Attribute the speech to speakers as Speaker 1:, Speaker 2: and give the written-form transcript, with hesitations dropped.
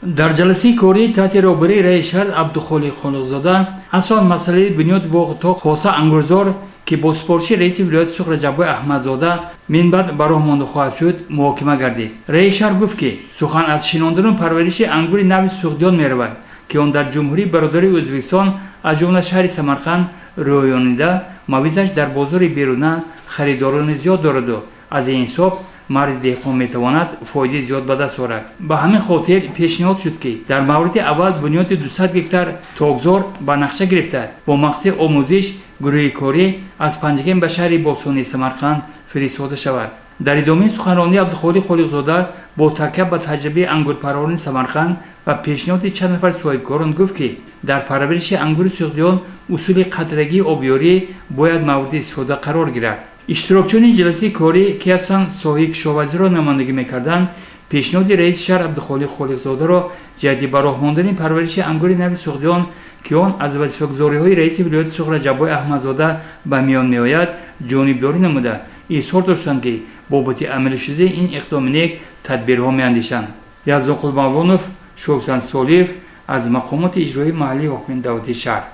Speaker 1: Дар ҷаласаи корӣ таҳти роҳбарии раиси шаҳр Абдухолиқ Холиқзода асон масъалаи бунёди боғу хоса ангурзор, ки бо супориши раиси вилояти Суғд Раҷаббой Аҳмадзода минбаъд ба роҳ монда хоҳад шуд, муҳокима гардид. Раиси шаҳр гуфт, ки сухан аз шинондану парвариши ангури нави суғдиён меравад, ки он дар ҷумҳурии бародари Ӯзбекистон, аз ҷумла шаҳри Самарқанд рӯёнида, мавизаш дар бозори беруна харидорони зиёд дораду аз ин ҳисоб марди деҳқон метавонад фоидаи зиёд ба даст орад. Ба ҳамин хотир пешниҳод шуд, ки дар мавриди аввал бунёди 200 гектар токзор ба нақша гирифта, бо мақсади омӯзиш гурӯҳи корӣ аз Панҷакент ба шаҳри бостонии Самарқанд фиристода шавад. Дар идомаи суханронии Абдухолиқ Холиқзода бо такя ба таҷрибаи ангурпарварони Самарқанд ва пешниҳоди чанд нафар соҳибкорон гуфт, ки дар парвариши ангури суғдиён усули қатрагии обёрӣ бояд мавриди истифода қарор гирад. Иштирокчиёни ҷаласаи корӣ, ки асосан соҳаи кишоварзиро намояндагӣ мекарданд, пешниҳоди раиси шаҳр Абдухолиқ Холиқзодаро ҷиҳати ба роҳ мондани парвариши ангури нави суғдиён, ки он аз вазифагузориҳои раиси вилояти Суғд Раҷаббой Аҳмадзода ба миён меояд, ҷонибдорӣ намуда, изҳор доштанд, ки бобати амалишудаи ин иқдоми нек тадбирҳо меандешанд. Яздонқул Мавлонов, Шоксан Солиев аз мақомоти иҷроии маҳаллии ҳокимияти давлатии шаҳр.